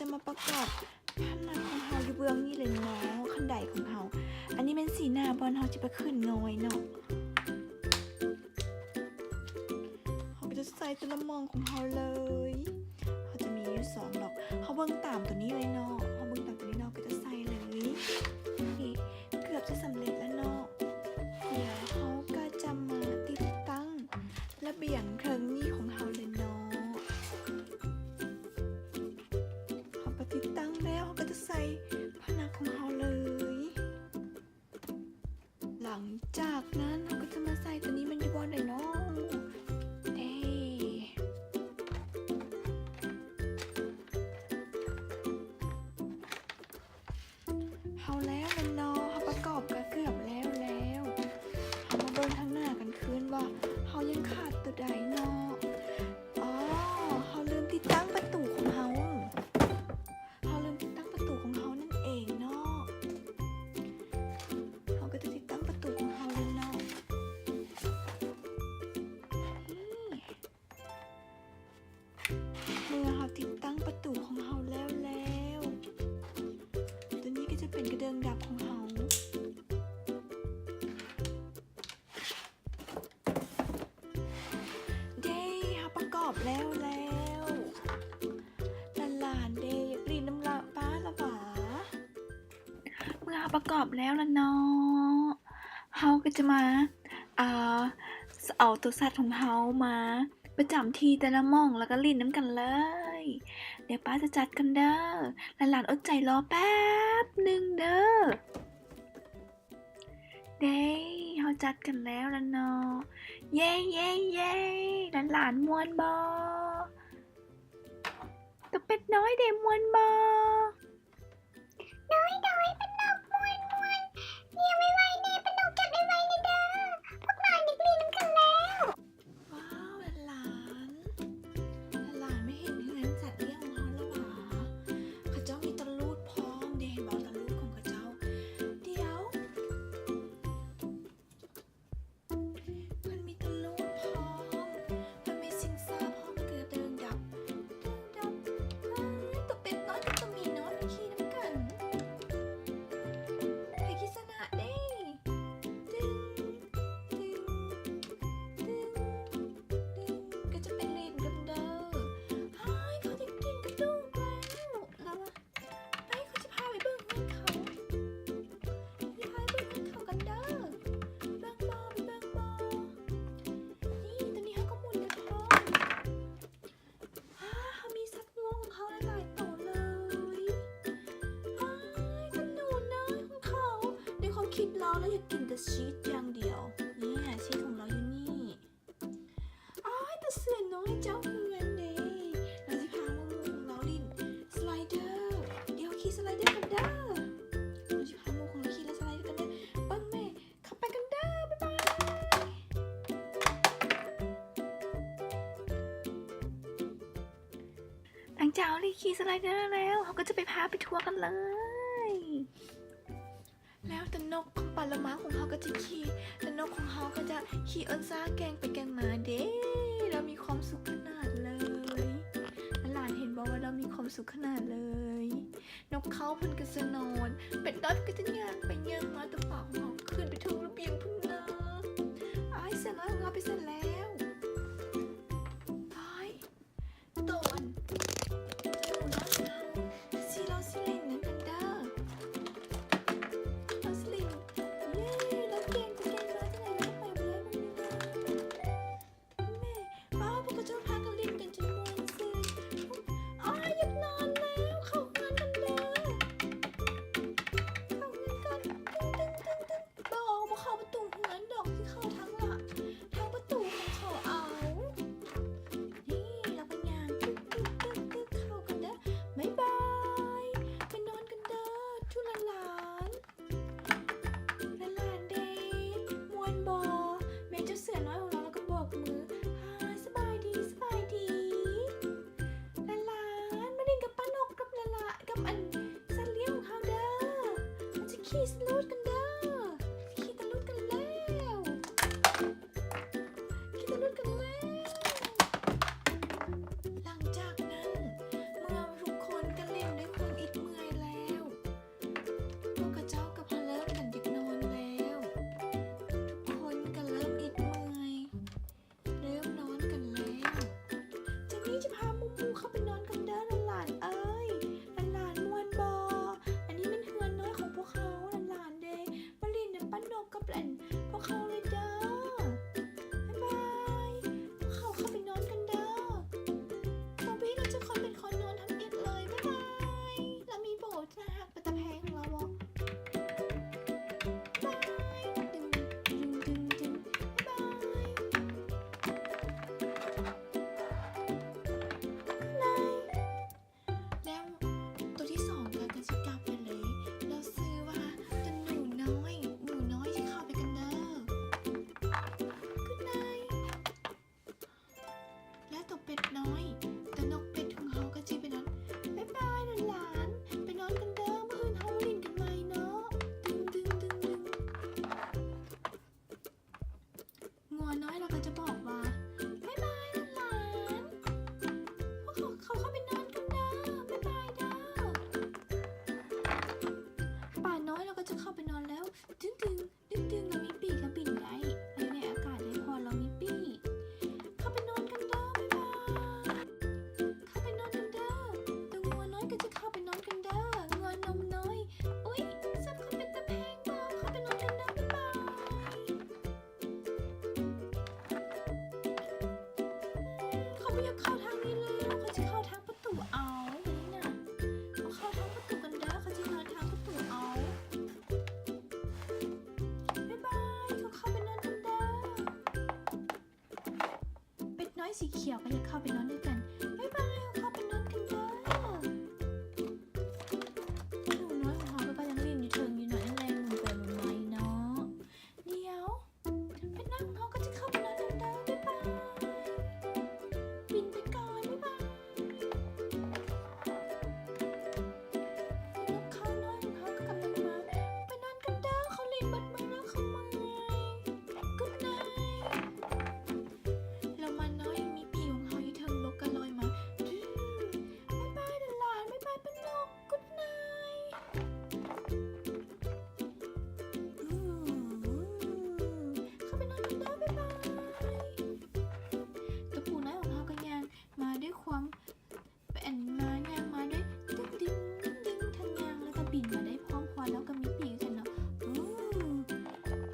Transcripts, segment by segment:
ຈະມາປະກອບພະນັກຂອງເຮົາຢູ່ເບື້ອງນີ້ເລີຍເນາະ, ຄັນໄດຂອງເຮົາ. ອັນນີ້ແມ່ນສີໜ້າບ່ອນເຮົາຈະໄປຂຶ້ນງອຍເນາະ. ເຮົາກໍຈະໃສ່ແຕ່ລະໝ່ອງຂອງເຮົາເລີຍ. ເຮົາຈະມີຢູ່ສອງດອກ. ເຮົາເບິ່ງຕາມຕົວນີ້ເລີຍເນາະ. ເຮົາເບິ່ງຕາມຕົວນີ້ເນາະ, ກໍຈະໃສ່ເລີຍ. ນີ້ ເກືອບຈະສຳເລັດແລ້ວເນາະ. ດຽວເຮົາກໍຈະມາຕິດຕັ້ງລະບຽງເທິງນີ້ຂອງເຮົາເລີຍເນາະ. ເຮົາກໍຕິດຕັ້ງແລ້ວ, ເຮົາກໍຈະໃສ່ພະນັກຂອງເຮົາເລີຍ. ຫຼັງຈາກນັ້ນເຮົາກໍຈະມາໃສ່ຕົວນີ້ ມັນຢູ່ບ່ອນໃດເນາະ? ເດ້ ເຮົາແລ້ວແມ່ນເນາະ, ເຮົາປະກອບກໍເກືອບແລ້ວແລ້ວ. ເຮົາມາເບິ່ງທາງໜ້າກັນຄືນວ່າເຮົາຍັງຂາດຕົວໃດເນາະ? ອໍ ເຮົາລືມຕິດຕັ້ງປະຕູຂອງເຮົາ. ເຮົາລືມຕິດຕັ້ງປະຕູຂອງເຮົານັ້ນເອງເນາະ. ເຮົາກໍຈະຕິດຕັ້ງປະຕູຂອງເຮົາເລີຍເນາະ. ນີ້ ເມື່ອເຮົາຕິດຕັ້ງປະຕູຂອງເຮົາແລ້ວແລ້ວ, ຕົວນີ້ກໍຈະເປັນກະເດິ່ງດັບຂອງເຮົາ. ເຢ້ ເຮົາປະກອບແລ້ວແລ້ວ. ຫຼານໆເດ້ ຢາກຫຼິ້ນນຳລະປ້າລະຫວາ? ເມື່ອເຮົາປະກອບແລ້ວລະເນາະ, ເຮົາກໍຈະມາ ເອົາ ເອົາຕົວສັດຂອງເຮົາມາປະຈຳທີ່ແຕ່ລະໝ່ອງ ແລ້ວກໍຫຼິ້ນນຳກັນເລີຍ. ດຽວປ້າຈະຈັດກ່ອນເດີ. ຫຼານໆ ອົດໃຈລໍແປັບໜຶ່ງເດີ. ເດ້ ເຮົາຈັດກັນແລ້ວລະເນາະ. ເຢ້ ເຢ້ ເຢ້ ຫຼານໆ ມ່ວນບໍ່? ໂຕເປັດນ້ອຍເດ ມ່ວນບໍ່? ໂດຍ ໂດຍ ປ້ານົກ ມ່ວນ ມ່ວນ. ເນຍໄວໆ ເນ ປ້ານົກ ຈັດໄວໆ ເນເດີ. ພວກຫຼານຢາກຫຼິ້ນນຳກັນແລ້ວ. ວ້າວ ຫຼານໆ ຫຼານໆ ມາເຫັນເຮືອນສັດລ້ຽງຂອງເຮົາແລ້ວຫວາ? ເຂົາເຈົ້າມີຕະຫຼູດພ້ອມເດ. ເຫັນບໍ່ ຕະຫຼູດຂອງເຂົາເຈົ້າ? ດຽວ ເພິ່ນມີຕະຫຼູດພ້ອມ, ເພິ່ນມີຊິງຊ້າພ້ອມ, ແລ້ວກໍກະເດີງດັບ ເດີງດັບ. ວ້າວ ໂຕເປັດນ້ອຍກັບໂຕໝີນ້ອຍມາຂີ່ນຳກັນ. ໃຜທີ່ຊະນະເດ້? ຕຶງ ຕຶງ ຕຶງ ຕຶງ ກໍຈະໄປຫຼິ້ນກັນເດີ. ອ້າຍ ເຂົາຢາກກິນກະດູກແລ້ວ ລະວ່າ. ໄປ ຂ້ອຍຊິພາໄປເບິ່ງເຮືອນເຂົາ. ຊິພາໄປເບິ່ງເຮືອນເຂົາກັນເດີ. ເບິ່ງບໍ່ ໄປເບິ່ງບໍ່? ນີ້ ຕອນນີ້ເຮົາກໍໝູນກັນພ້ອມ. ຫາ ເຮົາມີສັດງວງຂອງເຮົາຫຼາຍໆໂຕເລີຍ. ອ້າຍ ສັດໜູນ້ອຍຂອງເຂົາ. ໃນຄວາມຄິດລາວ ລາວຢາກກິນແຕ່ຊີສຢ່າງດຽວ. ນີ້ ຊີສຂອງລາວຢູ່ນີ້. ອ້າຍ ຕາເສືອນ້ອຍເຈົ້າເຮືອນເດ້. ລາວຊິພາໝູ່ຂອງລາວຫຼິ້ນສະໄລເດີ. ດຽວຂີ່ສະໄລເດີກັນເດີ. ລາວຊິພາໝູ່ຂອງລາວຂີ່ສະໄລເດີກັນເດີ. ເບິ່ງແມ່ ເຂົ້າໄປກັນເດີ. ບາຍບາຍ. ຫຼັງຈາກເຮົາໄດ້ຂີ່ສະໄລເດີແລ້ວ ເຮົາກໍຈະໄປພາໄປທົວກັນເລີຍ. ແລ້ວຕານົກຂອງປ້າລະມາຂອງເຮົາກໍຈະຂີ່, ຕານົກຂອງເຮົາກໍຈະຂີ່ເອີ້ນຊ້າແກ່ງໄປແກ່ງມາເດ້. ລາວມີຄວາມສຸກຂະໜາດເລີຍ. ຫຼານໆ ເຫັນບໍ່ວ່າລາວມີຄວາມສຸກຂະໜາດເລີຍ. ນົກເຂົາເພິ່ນກໍຈະນອນ, ເປັດນ້ອຍກໍຈະຍ່າງໄປຍ່າງມາ, ແຕ່ປ້າຂອງເຮົາຂຶ້ນໄປເທິງລະບຽງພຸ້ນນາ. ອ້າຍ ເສືອນ້ອຍຂອງເຮົາໄປໃສແລ້ວ? ອ້າຍ ໂຕອັນ ເຈົ້າໜູນ້ອຍຂອງເຮົາ ຊິລາວຊິຫຼິ້ນນຳກັນເດີ. ລາວຊິຫຼິ້ນ ເຢ້ ລາວແກ່ງໄປແກ່ງມາຈັ່ງໃດ ລາວກໍໄປບໍ່ໄດ້ນຳນີ້ນາ. ແມ່ ປ້າ ພວກເຂົາເຈົ້າພາກັນຫຼິ້ນກັນຈົນມ່ວນຊື່ນ. ອ້າຍ ຢາກນອນແລ້ວ ເຂົ້າເຮືອນກັນເດີ. ເຂົ້າເຮືອນກັນ. ຕຶງ ຕຶງ ຕຶງ ຕຶງ. ບໍ່ ບໍ່ເຂົ້າປະຕູເຮືອນດອກ, ຊິເຂົ້າທາງລະ ທາງປະຕູຂອງເຂົາເອົາ. ນີ້ ລາວກໍຍ່າງຕຶກໆໆໆ ເຂົ້າກັນເດີ. ບາຍບາຍ ໄປນອນກັນເດີ ທຸລະຫຼານ. ຫຼານໆເດ້ ມ່ວນບໍ່? ແມ່ນເຈົ້າເສືອນ້ອຍຂອງລາວ ລາວກໍໂບກມື. ຫາ ສະບາຍດີ ສະບາຍດີ. ຫຼານໆ ມາຫຼິ້ນກັບປ້ານົກກັບຫຼານໆ ກັບອັນສັດລ້ຽງຂອງເຮົາເດີ. ເຮົາຈະຂີ່ສະລູດກັນເດີ. ຂີ່ຕະຫຼຸດກັນແລ້ວ. ຂີ່ຕະຫຼຸດກັນແລ້ວ. ຫຼັງຈາກນັ້ນ ເມື່ອທຸກຄົນກໍຫຼິ້ນ ວນ້ອຍລະກະຈະບອກວ່າ ບາຍບາຍຫຼານໆ ພວກເຂົາເຂົ້າໄປນອນກັນເດີ ບາຍບາຍເດີ. ປານ້ອຍລະກະຈະເຂົ້າໄປນອນແລ້ວ ດຶງໆ ດຶງໆ ລາວມີປີກ ລາວບິນໄດ້ ລາວແຍກອາກາດໄດ້ ເພາະລາວມີປີກ. ເຂົ້າໄປນອນກັນເດີ ບາຍບາຍ. ເຂົ້າໄປນອນກັນເດີ. ໂຕງົວນ້ອຍກະຈະເຂົ້າໄປນອນກັນເດີ ງົວນົມນ້ອຍ. ອຸ້ຍ ສັດເຂົາເປັນຕາແພງບໍ ເຂົ້າໄປນອນກັນເດີ ບາຍບາຍ. ເຂົາບໍ່ຢາກເຂົ້າທາງນີ້ແລ້ວ ເຂົາຊິເຂົ້າທາງປະຕູເອົາ ນີ້ນະ. ເຂົາເຂົ້າທາງປະຕູກັນເດີ ເຂົາຊິນອນທາງປະຕູເອົາ. ບາຍບາຍ ເຂົາເຂົ້າໄປນອນກັນເດີ. ເປັດນ້ອຍສີຂຽວກະຢາກເຂົ້າໄປນອນດ້ວຍກັນ. ບາຍບາຍ ເຂົ້າໄປນອນກັນເດີ. ໜູນ້ອຍຂອງເຮົາກະກຳລັງຫຼິ້ນຢູ່ເທິງຢູ່ເນາະ ຍັງແລ່ນໝູນໄປໝູນມາຢູ່ເນາະ. ດຽວ ເປັດນ້ອຍຂອງເຮົາກະຈະເຂົ້າໄປນອນນຳເດີ ບາຍບາຍ. ບິນໄປກ່ອນ ບາຍບາຍ. ນົກເຂົານ້ອຍຂອງເຮົາກະກຳລັງມາ ໄປນອນກັນເດີ ເຂົາຫຼິ້ນເບິດມື້ແລ້ວ ເຂົາເມື່ອຍ. Good night. ລາວມານ້ອຍມີປີກຂອງເຮົາຢູ່ເທິງບົກກະລອຍມາ. ບາຍບາຍຫຼານໆ ບາຍບາຍເປັດນົກ. Good night. ເຂົ້າໄປນອນກັນເດີ ບາຍບາຍ. ໂຕປູນ້ອຍຂອງເຮົາກະຍ່າງມາດ້ວຍຄວາມ ອັນ ມາ ຍ່າງມາດ້ວຍດຶງໆ ທັງຍ່າງລະກະບິນມາໄດ້ພ້ອມ ເພາະວ່າລາວກະມີປີກຄືກັນເນາະ.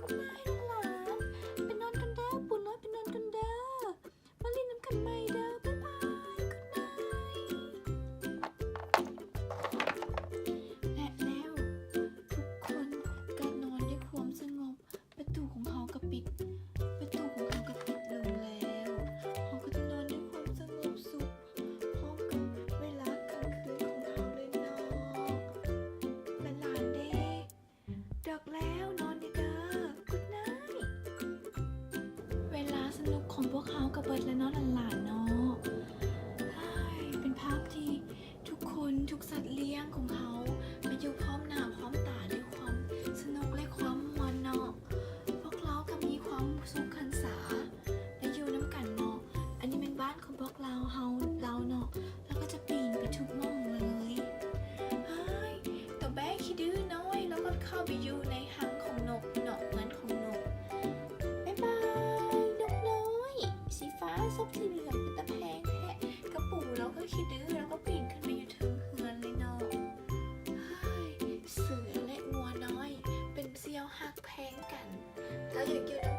Good night ຫຼານໆ ໄປນອນກັນເດີ ປູນ້ອຍ ໄປນອນກັນເດີ. ມາຫຼິ້ນນຳກັນໃໝ່ເດີ ບາຍບາຍ Good night. ແລະແລ້ວ ທຸກຄົນກະນອນດ້ວຍຄວາມສະຫງົບ ປະຕູຂອງເຮົາກະປິດ ປະຕູຂອງເຮົາກະປິດລົງແລ້ວ ເຮົາກະຈະນອນດ້ວຍຄວາມສະຫງົບສຸກ ພ້ອມກັບເວລາກາງຄືນຂອງເຮົາເລີຍເນາະ ຫຼານໆເດ. ດອກແລວ ນອນເດີ Good night. ເວລາສະໜຸກຂອງພວກເຮົາກະເບິດແລ້ວເນາະ ຫຼານໆເນາະ. ເປັນພາບທີ່ທຸກຄົນ ທຸກສັດລ້ຽງຂອງເຮົາມາຢູ່ພ້ອມໜ້າພ້ອມຕາດ້ວຍຄວາມສະໜຸກ ແລະ ຄວາມມ່ວນເນາະ. ພວກລາວກະມີຄວາມສຸກຫັນສາ ໄດ້ຢູ່ນຳກັນເນາະ. ອັນນີ້ແມ່ນບ້ານຂອງພວກລາວ ເຮົາ ລາວເນາະ ລາວກະຈະປີນໄປທຸກໝ່ອງເລີຍ. ເຮີ້ຍ ໂຕແບ້ຂີ້ດື້ນ້ອຍ ລາວກະເຂົ້າໄປຢູ່ໃນຮັງຂອງນົກເນາະ ເຮືອນຂອງນົກ. ບາຍບາຍ ນົກນ້ອຍ ສີຟ້າ ສັດສີເຫຼືອງ ເປັນຕາແພງແທ້. ກະປູລາວກະຂີ້ດື້ ລາວກະປີນຂຶ້ນໄປຢູ່ເທິງເຮືອນເລີຍເນາະ. ເຮີ້ຍ ເສືອ ແລະ ງົວນ້ອຍ ເປັນສ່ຽວຮັກແພງກັນ. ເຈົ້າຢາກຢູ່ນຳ